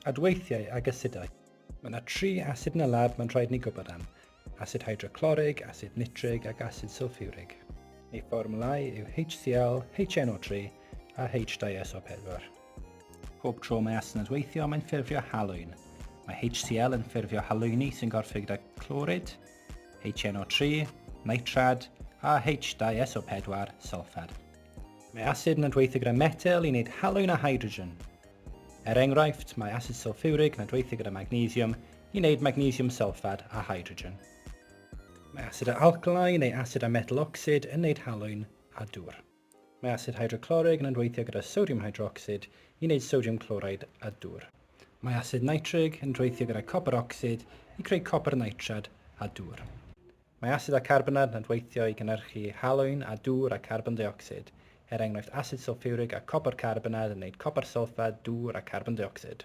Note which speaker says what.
Speaker 1: Adweithiau ag asidau. Mae yna tri asid yn y lab mae'n rhaid ni gwybod am. Asid hydroclorig, asid nitrig ac asid sylffiwrig. Eu fformwlau yw HCl, HNO3 a H2SO4. Pob tro mae asid yn adweithio, mae'n ffurfio halwyn. Mae HCl yn ffurfio halwyni sy'n gorffio gyda clorid, HNO3, nitrad a H2SO4, sylffad. Mae asid yn adweithio gyda metel i wneud halwyn a hydrogen. Er enghraifft, mae asid sylffiwrig yn adweithio gyda magnesiwm i wneud magnesiwm sylffad a hydrogen. Mae asid alkali neu asid a metal ocsid yn wneud halwyn a dŵr. Mae asid hydroclorig yn adweithio gyda sodiwm hydrocsid i wneud sodiwm chloride a dŵr. Mae asid nitrig yn adweithio gyda copr ocsid i creu copr nitrad a dŵr. Mae asid a carbonad yn adweithio i gynhyrchu halwyn a dŵr a carbon deuocsid, er enghraifft asid sylffiwrig a copr carbonad yn wneud copr sylffad, dŵr a carbon deuocsid.